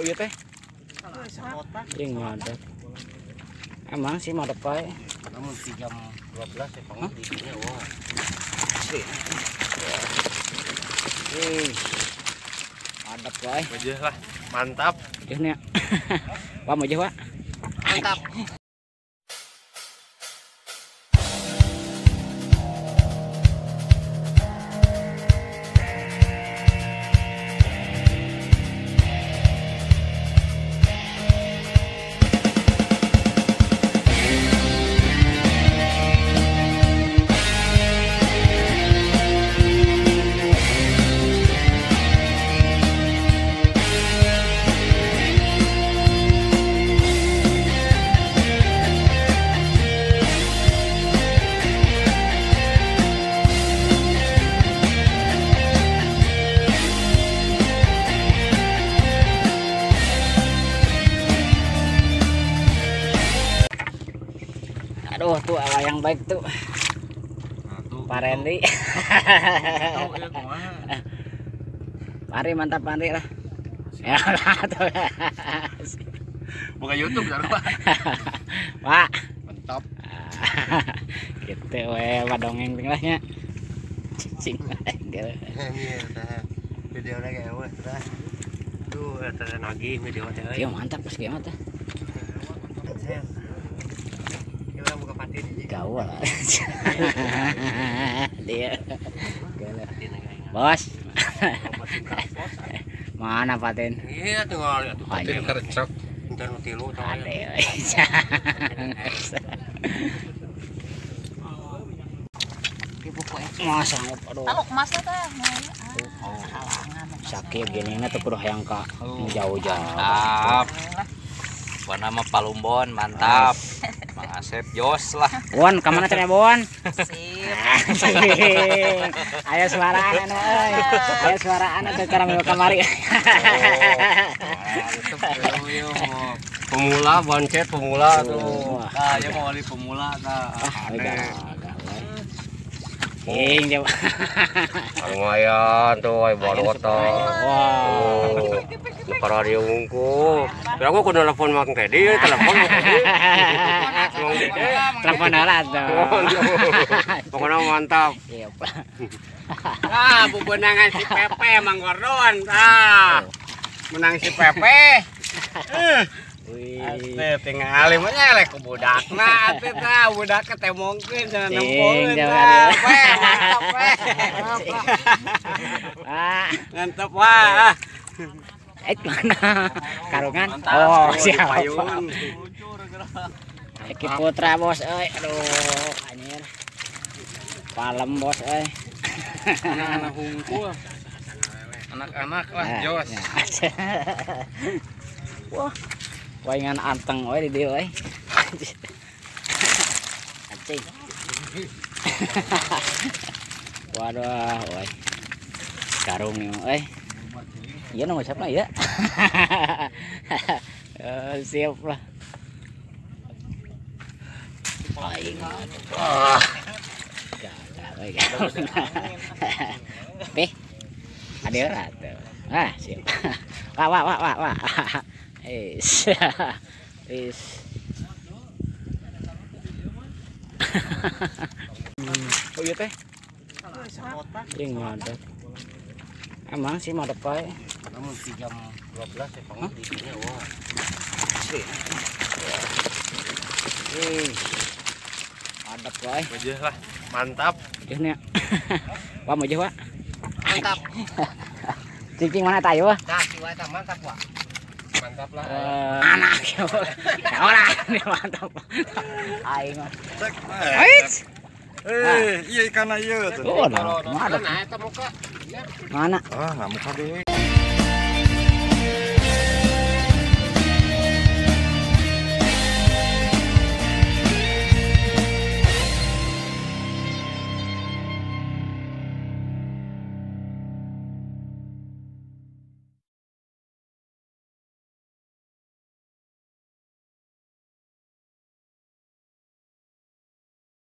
Oh iya teh. Yang mantap. Emang sih mantap pae. Namun di jam 12 ya pang di sini wah. Asli. Wih. Mantap pae. Mejeh lah, mantap. Mejehnya. Wah, mejeh, Pak. Mantap. Aduh, tuh yang baik tuh. Pak Randy. Pari mantap Pari lah. Ya tuh. Buka YouTube kan, Pak. Pak. Mantap. Gitu we wadongeng lah nya. Cicing. Video lagi eueuh tah. Duh, eta nagih video teh. Iya mantap pas kieu mah teh. Gaul dia bos mana paten iya tinggal lihat paten kercok entar nu tilu masa aduh taluk masa teh sakit gini na tuh kudu hayang ka jauh-jauh mantap. Warna mah Palumbon mantap. Mang Asep jos lah. Bon, ka mana cenah Bon? Sip. Ayo suaraan anu euy. Ayo suaraan atuh cara mau kamari. Pemula boncet pemula tuh. Nah, ya mau wali pemula tah. Ing coba. Lumayan tuh ai baroto. Wah. Para dia unggul. Kira aku kudu telepon Mang Teddy, telepon Mang Teddy. Telepon heula tuh. Pokoknya mantap. Iya, Pak. Ah, bebenangan si Pepe Mang Gordon. Ah. Menang si Pepe. Wih. Atuh tingali mah nyelek ku budakna atuh tah, budakna teh mungkin cenah nempoeun tah. Pe, mantap pe. Ah, mantap wah. Eh mana? Karungan. Oh, siap. Eki Putra bos euy. Aduh, anjir. Palem bos euy. Anak-anak hungkul. Anak-anak lah jos. Wah. Waingan anteng we di dieu euy. Anjing. Waduh, euy. Karung nih euy. Iya nomor siapa ya? Siap lah. Aing. Ah. Gagal. Peh. Ada ora tuh. Ah, siap. Wah wah wah wah wah. Is. Is. Oh iya teh. Yang mantap. Emang sih mantap pae. Namun di jam 12 ya pang di sini wah. Asli. Wih. Mantap pae. Mejeh lah, mantap. Mejehnya. Wah, mejeh, Pak. Mantap. Cicing mana tayo? Nah, si wae mantap, Pak. Mantap lah. Anak ya. Ora, mantap. Aing. Cek. Eh, iya ikan ieu tuh. Oh, mana? Mana eta muka? Mana? Ah, nggak muka deh.